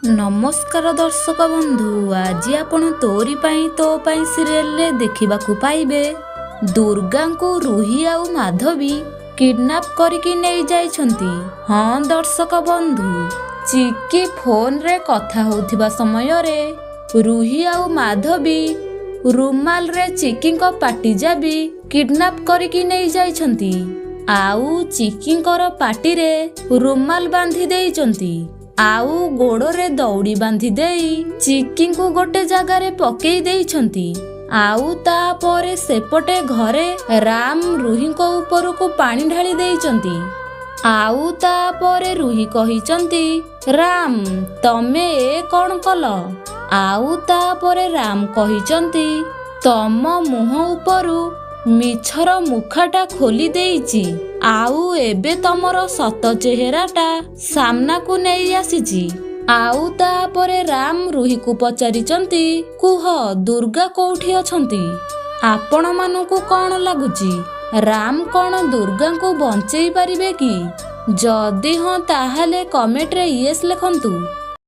ନମସ୍କାର ଦର୍ଶକ ବନ୍ଧୁ, ଆଜି ଆପଣ ତୋରି ପାଇଁ ତୋ ପାଇଁ ସିରିଏଲରେ ଦେଖିବାକୁ ପାଇବେ ଦୁର୍ଗାଙ୍କୁ ରୁହି ଆଉ ମାଧବୀ କିଡନାପ କରିକି ନେଇ ଯାଇଛନ୍ତି। ହଁ ଦର୍ଶକ ବନ୍ଧୁ, ଚିକି ଫୋନରେ କଥା ହଉଥିବା ସମୟରେ ରୁହି ଆଉ ମାଧବୀ ରୁମାଲରେ ଚିକିଙ୍କ ପାଟି ଯାବି କିଡନାପ କରିକି ନେଇ ଯାଇଛନ୍ତି, ଆଉ ଚିକିଙ୍କର ପାଟିରେ ରୁମାଲ ବାନ୍ଧି ଦେଇଛନ୍ତି, ଆଉ ଗୋଡ଼ରେ ଦଉଡ଼ି ବାନ୍ଧି ଦେଇ ଚିକିଙ୍କୁ ଗୋଟେ ଜାଗାରେ ପକେଇ ଦେଇଛନ୍ତି। ଆଉ ତାପରେ ସେପଟେ ଘରେ ରାମ ରୁହିଙ୍କ ଉପରକୁ ପାଣି ଢାଳି ଦେଇଛନ୍ତି। ଆଉ ତାପରେ ରୁହି କହିଛନ୍ତି, ରାମ, ତମେ ଏ କଣ କଲ? ଆଉ ତାପରେ ରାମ କହିଛନ୍ତି, ତମ ମୁହଁ ଉପରୁ ମିଛର ମୁଖାଟା ଖୋଲି ଦେଇଛି, ଆଉ ଏବେ ତମର ସତ ଚେହେରାଟା ସାମ୍ନାକୁ ନେଇ ଆସିଛି। ଆଉ ତାପରେ ରାମ ରୁହିକୁ ପଚାରିଛନ୍ତି, କୁହ ଦୁର୍ଗା କୋଉଠି ଅଛନ୍ତି? ଆପଣମାନଙ୍କୁ କଣ ଲାଗୁଛି, ରାମ କଣ ଦୁର୍ଗାଙ୍କୁ ବଞ୍ଚେଇ ପାରିବେ କି? ଯଦି ହଁ, ତାହେଲେ କମେଣ୍ଟରେ ୟେସ୍ ଲେଖନ୍ତୁ।